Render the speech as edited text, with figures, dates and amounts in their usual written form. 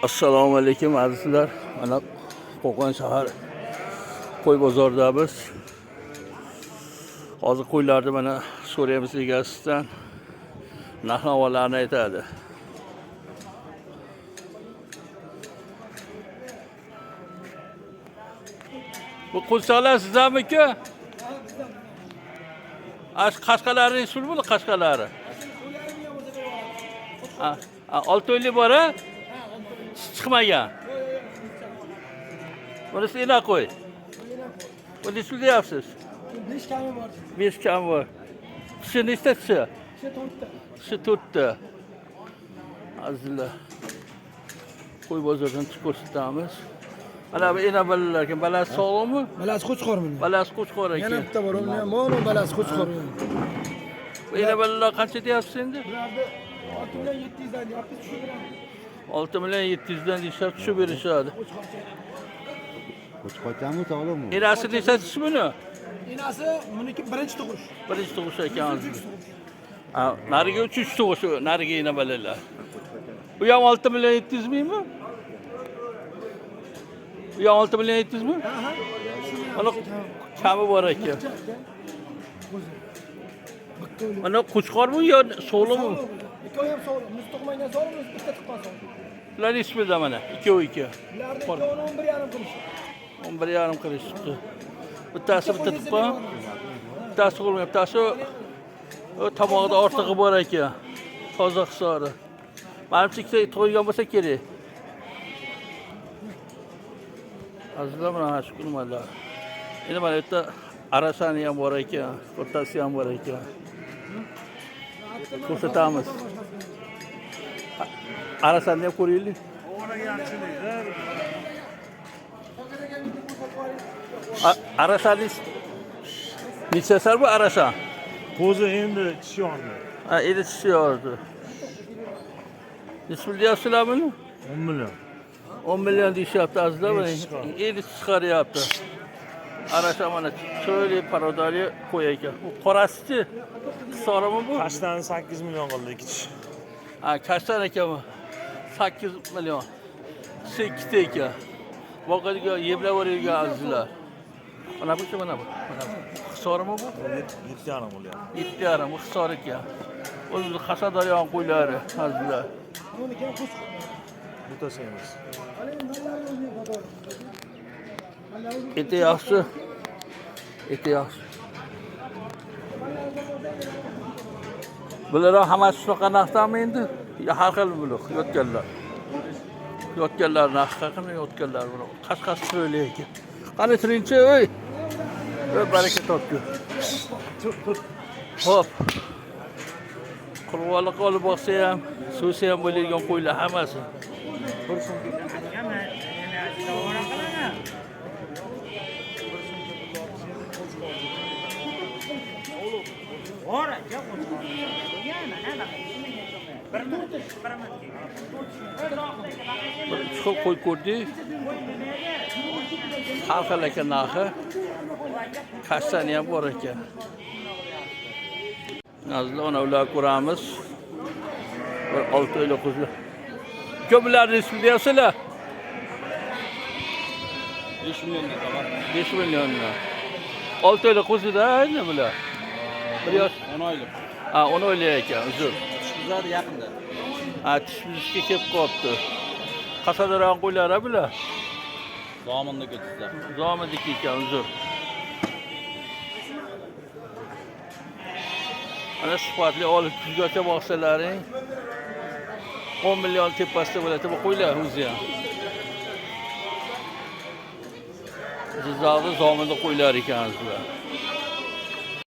Assalomu alaykum azizlar. Mana Qo'qon shahar qo'y bozoridamiz. Hozir qo'ylarni mana so'raymiz egasidan. Narx-navolarni aytadi. Bu qo'lchalar sizlarmiki? Ash qashqalari nechi pul bo'ldi qashqalari? Ha, ha, 6 oylik bor a? Chiqmagan. Bunisi ena qo'y. Bu nechi pul deyapsiz? 5 kami bor. 5 kam bor. Tishi nechta tishi? Tishi 4 ta. Tishi 4 ta. Azizlar. Qo'y bozoridan chiqib ko'rsatamiz. Mana bu ena bolalar ekan. Balasi sog'lig'mi? Balasi qo'chqor buni. Balasi qo'chqor Yana ekan. bitta bor, uni ham mana balasi qo'chqor. Bu ena bolalar qancha deyapsiz endi? Bularni 6 million 700 dan deyapmiz, tushib beramiz. 6 million 700 dan deyishyapti, tushib berishadi. Qo'chqorchami sog'lig'mi? Enasi necha tishi buni? Enasi buniki birinchi tug'ish. Birinchi tug'ish ekan. Ha, narigi uchinchi tug'ish, narigi ena bolalar. Bu ham 6 million 700 mingmi? Bu ham 6 million 700 mi? Mana kami bor ekan. Mana qo'chqormi yo sog'lig'mi? Ikkovi ham sog'liq. Biz tug'magan sog'liq, bitta tuqqan sog'liq. Ular ismida mana ikkovi ikki. Bularni ikkovini 11,5 qilishdi. 11,5 qilishibdi. Bittasi bitta tuqqan, bittasi tug'ilmagan, bittasi o tomog'ida ortig'i bor ekan. Toza hisori. Manimcha ikkita tug'ilgan bo'lsa kerak. Azizlar, mana shu nimalar. Endi mana bu yerda arasani ham bor ekan, o'rtasi ham bor ekan. Ko'rsatamiz. Arasani ham ko'raylik. Arasani necha yashar bu arasa? Qo'zi endi tish yordi. Ha, endi tishi yordi. Nechi pul deyapsizlar buni? 10 million. 10 million deyishyapti azizlar. Endi chiqardi. Endi chiqaryapti. Arasha mana chiroyli parodali qo'y ekan. Bu qorasichi? Hisorimi bu? Qashdan 8 million qildi ikki tish. Ha, kashtan ekan bu. 8 million. Tishi ikkita ekan. Boqadigan, yemlab yuboradigan azizlar. Mana bu mana bu. Mana bu. Hisorimi bu? 7,5 bo'lyapti. 7,5 bu hisor ekan. O'zi Qashqadaryo qo'ylari azizlar. Buniki ham qo'chqor. Bittasi emas. Hali endi o'zini bozor. Eti yaxshi. Eti yaxshi. Bular ham hammasi shunaqa narxdami endi? Yo har xil bular yotganlar. Yotganlar narxi qanday yotganlar bular. Qashqasi chiroyli ekan. Qani turingchi, ey. Ey baraka topgur. Hop. Qurbonlik olib boqsa ham, so'ysa ham bo'ladigan qo'ylar hammasi. Bor aka, qo'chqor. Mana bir Bir uch xil qo'y ko'rdik. Har xil ekan narxi. Kashtani ham bor ekan. Azizlar, ana ular ko'ramiz. Bir 6 oylik qo'zilar. Ko'p bularni ismi deyapsizlar? 5 milliondan tamam. 5 milliondan. 6 oylik qo'zida endi bular. Bir yosh. 10 oylik. Ha, 10 oylik ekan, uzr. Tish buzadi yaqinda. Ha, tish buzishga kelib qolibdi. Qashqadaryo qo'ylari bular. Zominniki tizlar. Zominniki ekan, uzr. Mana sifatli olib kuzgacha boqsalaring 10 million tepasida bo'ladi bu qo'ylar o'zi ham. Jizzaxda Zominda qo'ylar ekan azizlar.